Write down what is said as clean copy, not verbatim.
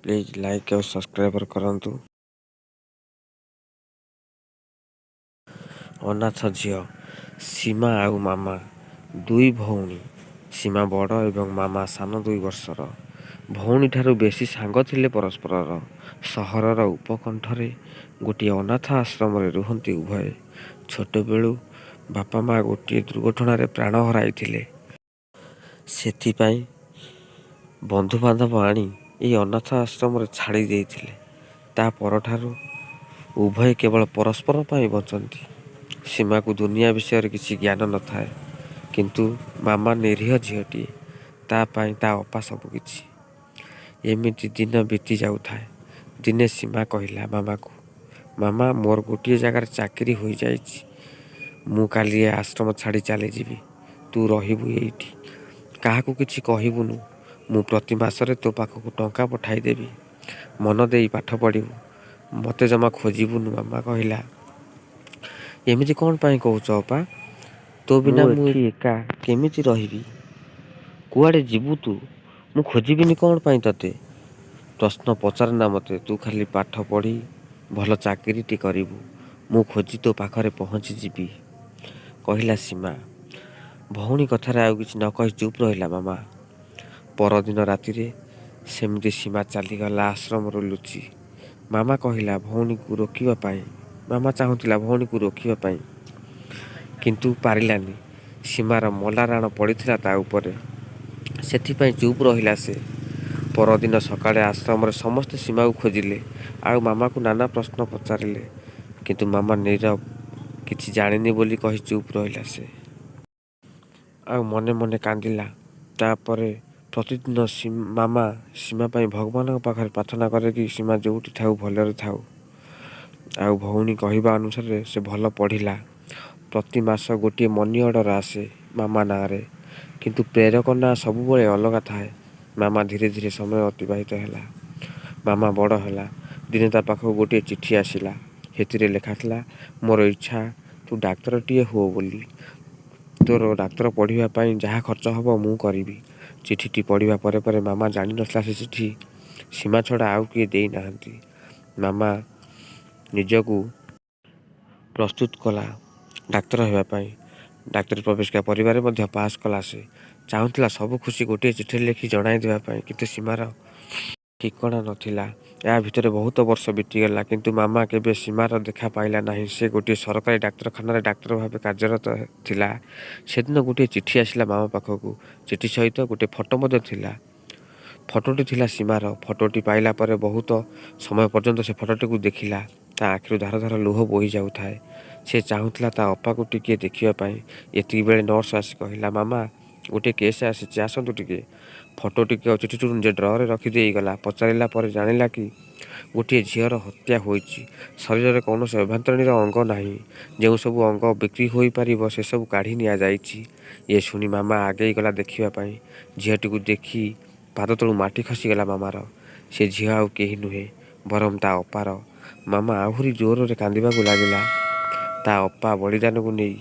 Please like ଆଉ subscribe କରନ୍ତୁ। ଅନାଥ ଝିଅ ସୀମା ଆଉ ମାମା। ଦୁଇ ଭଉଣୀ। ସୀମା ବଡ଼ ଏବଂ ମାମା ସାନ 2 ବର୍ଷର। ଭଉଣୀଠାରୁ ବେଶୀ ସାଙ୍ଗ ଥିଲେ ପରସ୍ପରର। ସହରର ଉପକଣ୍ଠରେ ଗୋଟିଏ ଅନାଥ ଆଶ୍ରମରେ ରୁହନ୍ତି ଉଭୟେ। ଛୋଟବେଳୁ ବାପା ମା ଗୋଟିଏ ଦୁର୍ଘଟଣାରେ ପ୍ରାଣ ହରାଇଥିଲେ। ସେଥିପାଇଁ ବନ୍ଧୁବାନ୍ଧବ ଆଣି ଏଇ ଅନାଥ ଆଶ୍ରମରେ ଛାଡ଼ି ଦେଇଥିଲେ। ତା' ପରଠାରୁ ଉଭୟେ କେବଳ ପରସ୍ପର ପାଇଁ ବଞ୍ଚନ୍ତି। ସୀମାକୁ ଦୁନିଆ ବିଷୟରେ କିଛି ଜ୍ଞାନ ନଥାଏ। କିନ୍ତୁ ମାମା ନିରୀହ ଝିଅଟିଏ। ତା' ପାଇଁ ତା' ଅପା ସବୁକିଛି। ଏମିତି ଦିନ ବିତି ଯାଉଥାଏ। ଦିନେ ସୀମା କହିଲା ମାମାକୁ, "ମାମା, ମୋର ଗୋଟିଏ ଜାଗାରେ ଚାକିରି ହୋଇଯାଇଛି। ମୁଁ କାଲି ଏ ଆଶ୍ରମ ଛାଡ଼ି ଚାଲିଯିବି। ତୁ ରହିବୁ ଏଇଠି। କାହାକୁ କିଛି କହିବୁନୁ। ମୁଁ ପ୍ରତି ମାସରେ ତୋ ପାଖକୁ ଟଙ୍କା ପଠାଇଦେବି। ମନ ଦେଇ ପାଠ ପଢ଼ିବୁ। ମୋତେ ଜମା ଖୋଜିବୁନୁ।" ମାମା କହିଲା, "ଏମିତି କ'ଣ ପାଇଁ କହୁଛ ଅପା? ତୋ ବିନା ମୁଁ ଏଠି ଏକା କେମିତି ରହିବି? କୁଆଡ଼େ ଯିବୁ ତୁ? ମୁଁ ଖୋଜିବିନି କ'ଣ ପାଇଁ ତତେ? ପ୍ରଶ୍ନ ପଚାରେନା ମୋତେ। ତୁ ଖାଲି ପାଠ ପଢ଼ି ଭଲ ଚାକିରିଟି କରିବୁ। ମୁଁ ଖୋଜି ତୋ ପାଖରେ ପହଞ୍ଚିଯିବି," କହିଲା ସୀମା। ଭଉଣୀ କଥାରେ ଆଉ କିଛି ନ କହି ଚୁପ୍ ରହିଲା ମାମା। ପରଦିନ ରାତିରେ ସେମିତି ସୀମା ଚାଲିଗଲା ଆଶ୍ରମରୁ ଲୁଚି। ମାମା କହିଲା ଭଉଣୀକୁ ରୋକିବା ପାଇଁ। ମାମା ଚାହୁଁଥିଲା ଭଉଣୀକୁ ରୋକିବା ପାଇଁ। କିନ୍ତୁ ପାରିଲାନି। ସୀମାର ମଲା ରାଣ ପଡ଼ିଥିଲା ତା' ଉପରେ। ସେଥିପାଇଁ ଚୁପ୍ ରହିଲା ସେ। ପରଦିନ ସକାଳେ ଆଶ୍ରମରେ ସମସ୍ତେ ସୀମାକୁ ଖୋଜିଲେ ଆଉ ମାମାକୁ ନାନା ପ୍ରଶ୍ନ ପଚାରିଲେ। କିନ୍ତୁ ମାମା ନୀରବ। କିଛି ଜାଣିନି ବୋଲି କହି ଚୁପ୍ ରହିଲା ସେ। ଆଉ ମନେ ମନେ କାନ୍ଦିଲା। ତା'ପରେ ପ୍ରତିଦିନ ମାମା ସୀମା ପାଇଁ ଭଗବାନଙ୍କ ପାଖରେ ପ୍ରାର୍ଥନା କରେ କି ସୀମା ଯେଉଁଠି ଥାଉ ଭଲରେ ଥାଉ। ଆଉ ଭଉଣୀ କହିବା ଅନୁସାରେ ସେ ଭଲ ପଢ଼ିଲା। ପ୍ରତି ମାସ ଗୋଟିଏ ମନି ଅର୍ଡ଼ର ଆସେ ମାମା ନାଁରେ। କିନ୍ତୁ ପ୍ରେରକ ନାଁ ସବୁବେଳେ ଅଲଗା ଥାଏ। ମାମା ଧୀରେ ଧୀରେ ସମୟ ଅତିବାହିତ ହେଲା। ମାମା ବଡ଼ ହେଲା। ଦିନେ ତା' ପାଖକୁ ଗୋଟିଏ ଚିଠି ଆସିଲା। ସେଥିରେ ଲେଖାଥିଲା, "ମୋର ଇଚ୍ଛା ତୁ ଡାକ୍ତରଟିଏ ହୋ ବୋଲି। ତୋର ଡାକ୍ତର ପଢ଼ିବା ପାଇଁ ଯାହା ଖର୍ଚ୍ଚ ହେବ ମୁଁ କରିବି।" ଚିଠିଟି ପଢ଼ିବା ପରେ ପରେ ମାମା ଜାଣିନଥିଲା ସେ ଚିଠି ସୀମା ଛଡ଼ା ଆଉ କିଏ ଦେଇନାହାନ୍ତି। ମାମା ନିଜକୁ ପ୍ରସ୍ତୁତ କଲା ଡାକ୍ତର ହେବା ପାଇଁ। ଡାକ୍ତରୀ ପ୍ରବେଶିକା ପରୀକ୍ଷାରେ ମଧ୍ୟ ପାସ୍ କଲା ସେ। ଚାହୁଁଥିଲା ସବୁ ଖୁସି ଗୋଟିଏ ଚିଠିରେ ଲେଖି ଜଣାଇ ଦେବା ପାଇଁ। କିନ୍ତୁ ସୀମାର ଠିକଣା ନଥିଲା। ଏହା ଭିତରେ ବହୁତ ବର୍ଷ ବିତିଗଲା। କିନ୍ତୁ ମାମା କେବେ ସୀମାର ଦେଖା ପାଇଲା ନାହିଁ। ସେ ଗୋଟିଏ ସରକାରୀ ଡାକ୍ତରଖାନାରେ ଡାକ୍ତର ଭାବେ କାର୍ଯ୍ୟରତ ଥିଲା। ସେଦିନ ଗୋଟିଏ ଚିଠି ଆସିଲା ମାମା ପାଖକୁ। ଚିଠି ସହିତ ଗୋଟିଏ ଫଟୋ ମଧ୍ୟ ଥିଲା। ଫଟୋଟି ଥିଲା ସୀମାର। ଫଟୋଟି ପାଇଲା ପରେ ବହୁତ ସମୟ ପର୍ଯ୍ୟନ୍ତ ସେ ଫଟୋଟିକୁ ଦେଖିଲା। ତା' ଆଖିରୁ ଧାର ଧାର ଲୁହ ବୋହି ଯାଉଥାଏ। ସେ ଚାହୁଁଥିଲା ତା' ଅପାକୁ ଟିକିଏ ଦେଖିବା ପାଇଁ। ଏତିକିବେଳେ ନର୍ସ ଆସି କହିଲା, "ମାମା, ଗୋଟିଏ କେସ୍ ଆସିଛି, ଆସନ୍ତୁ ଟିକେ।" ଫଟୋଟିକୁ ଆଉ ଚିଠିଟିକୁ ନିଜ ଡ୍ରୟରରେ ରଖି ଦେଇଗଲା। ପଚାରିଲା ପରେ ଜାଣିଲା କି ଗୋଟିଏ ଝିଅର ହତ୍ୟା ହୋଇଛି। ଶରୀରରେ କୌଣସି ଆଭ୍ୟନ୍ତରୀଣ ଅଙ୍ଗ ନାହିଁ। ଯେଉଁସବୁ ଅଙ୍ଗ ବିକ୍ରି ହୋଇପାରିବ ସେସବୁ କାଢ଼ି ନିଆଯାଇଛି। ଏ ଶୁଣି ମାମା ଆଗେଇ ଗଲା ଦେଖିବା ପାଇଁ। ଝିଅଟିକୁ ଦେଖି ପାଦତଳୁ ମାଟି ଖସିଗଲା ମାମାର। ସେ ଝିଅ ଆଉ କେହି ନୁହେଁ, ବରଂ ତା' ଅପାର। ମାମା ଆହୁରି ଜୋରରେ କାନ୍ଦିବାକୁ ଲାଗିଲା ତା' ଅପା ବଳିଦାନକୁ ନେଇ।